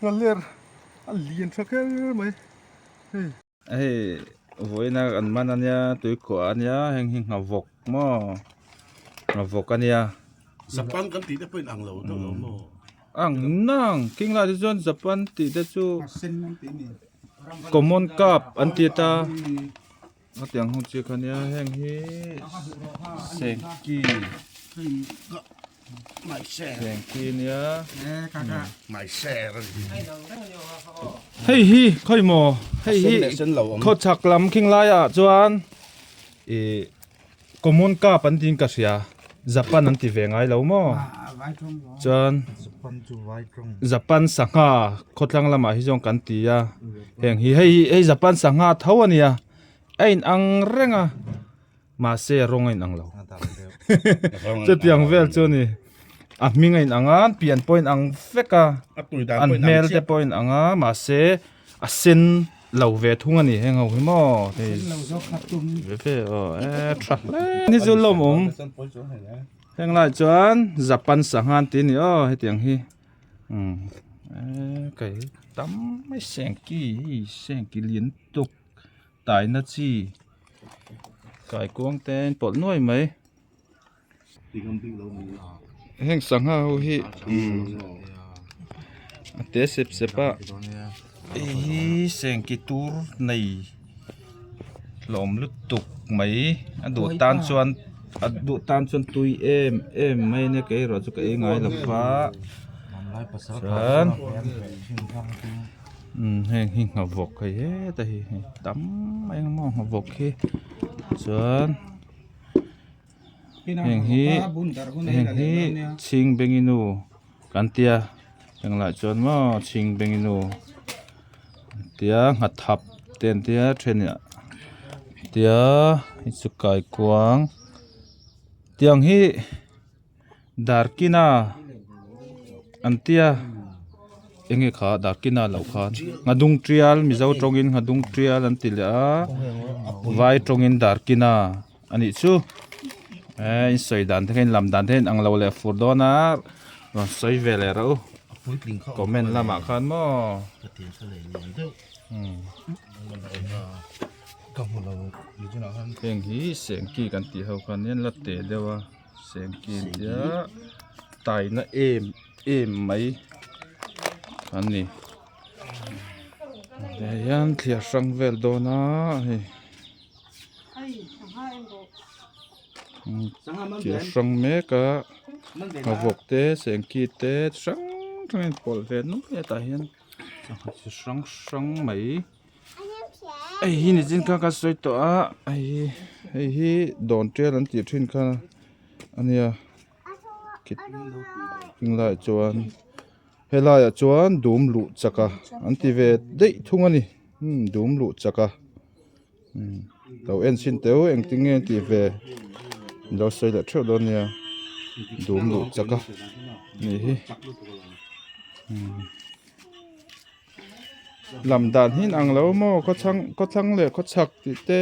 Nghaler a lian tha kher mai hei. Hei vawiina an man ania tuikhuah ania heng hi nghavawk maw nghavawk ania. Japan kan tih te pawh in ang lo deuh lo maw? Ang nang king lai te chuan Japan tih te chu common carp an ti ta. Hetiang ho chi kha nia heng hi sengki sengki nia hei hi khawi maw hei hi khawchhak lam khing laiah chuan ih common carp an tiin ka hria japan an ti ve ngai lo maw chuan japan sangha khawtlang lamah hi zawng kan ti a heng hi hei hi hei japan sangha tho a nia a in ang reng a mahse a rawng a in ang lo chutiang vel chu a ni a hming a in ang a pian pawh a in ang vek a an hmel te pawh a in ang a mahse a sen lo ve thung a ni heng ho hi maw hei ve ve aw e tha hle ni chu lawmawm heng lai chuan japan sangha an ti a ni aw hetiang hi umm e kei tam mai sengki hi sengki lian tuk taina chi kaikuang te an pawlh nuai mai. Heng sangha ho hi a te sep sep a hei hi sengki tur nei hlawm lutuk mai a duh tan chuan a duh tan chuan tui em em mai ania kei erawh chu ka ei ngai lo va chuan heng hi nghavawk hei heta hi hei tam mai ang maw nghavawk hi chuan. Heng hi heng hi chhingbenginu kan tia englai chuan maw chhingbenginu an tia nghathap te an tia then ah tia hei chu kaikuang tiang hi darkina an tia enge kha darkina loh khan nghadung tial mizo tawngin nghadung tial an ti leh a vai tawngin darkina. A nih chu eh in sawi dan te kha in lam dan te kha in ang lo leh fur dawn a rawn sawi ve leh rawh u comment lamah khan maw heng hi sengki kan tih ho khan hian la teh deuh a sengki an tia taina em em mai an ni tah hian thliar hrang vel dawn a hei. Thil hrang mek a nghavawk te sengki te chi hrang hrang a inpawlh ve nual mai a tah hian sangha chi hrang hrang mai hei hi nichin khan ka sawi tawh a hei hi hei hi dawn tial an tih thin kha a nia khilaiah chuan helaiah chuan dum luh chak a an ti ve daih thung a ni dum luh chak a. Lo en chhin teh u engtin nge an tih ve in lo sawi leh theuh dawn nia dum luh chak a nih hi lam dan hi in ang lo maw khawchhang khawthlang leh khawchhak tih te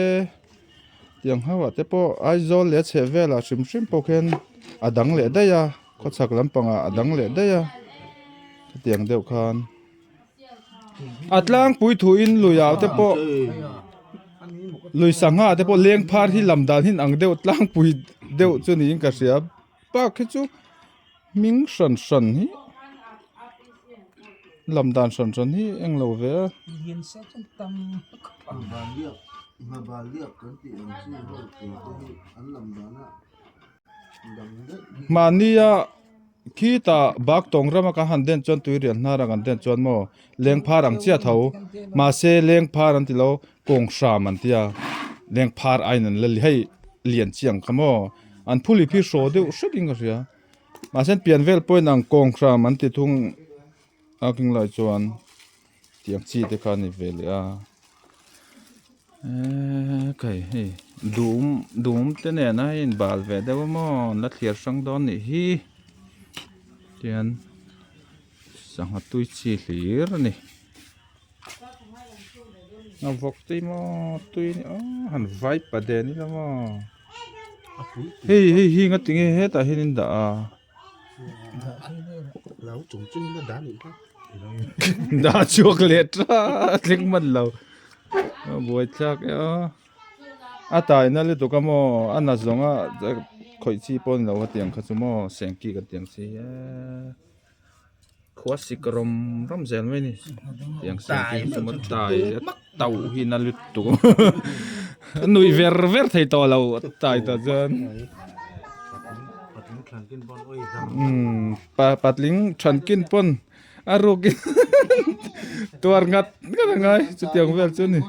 tiang ho ah te pawh Aizawl leh a chheh velah hrim hrim pawh khian a dang leh daih a khawchhak lampangah a dang leh daih a hetiang deuh khan. A tlangpui thuin luiah te pawh lui sangha te pawh leng phar hi lam dan hi ang deuh tlangpui deuh chu niin ka hria park hi chu hming hran hran hi lam dan hran hran hi eng lo ve a. Mahnia khitah bak tawng rama kan han den chuan tuirial hnara kan den chuan maw lengphar ang chiah tho mahse lengphar an ti lo kawng hram an tia lengphar aiin an la hei lian chiang kha maw an phuli phi hraw deuh hret in ka hria mahse pian vel pawhin ang kawng hram an ti thung a keng lai chuan tiang chi te kha a ni ve leh a. Eee kai hei dum dum te nen a in bal ve deuh a maw an la thliar hrang dawn nih hi tian sangha tui chi hlir a ni a vawk tui maw tui a ni aw han vai pa den ila maw hei hei hi nga tinge hetah hian in dah a. Dah chhuak leh ta thleng man lo. A buai thlak e a. A taina lutuk a maw a na zawng a khawih chi pawh a ni lo hetiang kha chu maw sengki kan tiang si e. Khua sik rawm rawm zel mai a ni tiang sengki hi chu maw tai a tauh hi na lutuk a nuih ver ver thei tawh lo a tai tah chuan. Umm patling thankin pawn a rukin tuar ngat ngat a ngai chutiang vel chu a ni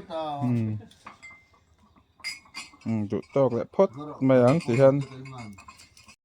umm duh tawk leh phawt mai ang ti hian.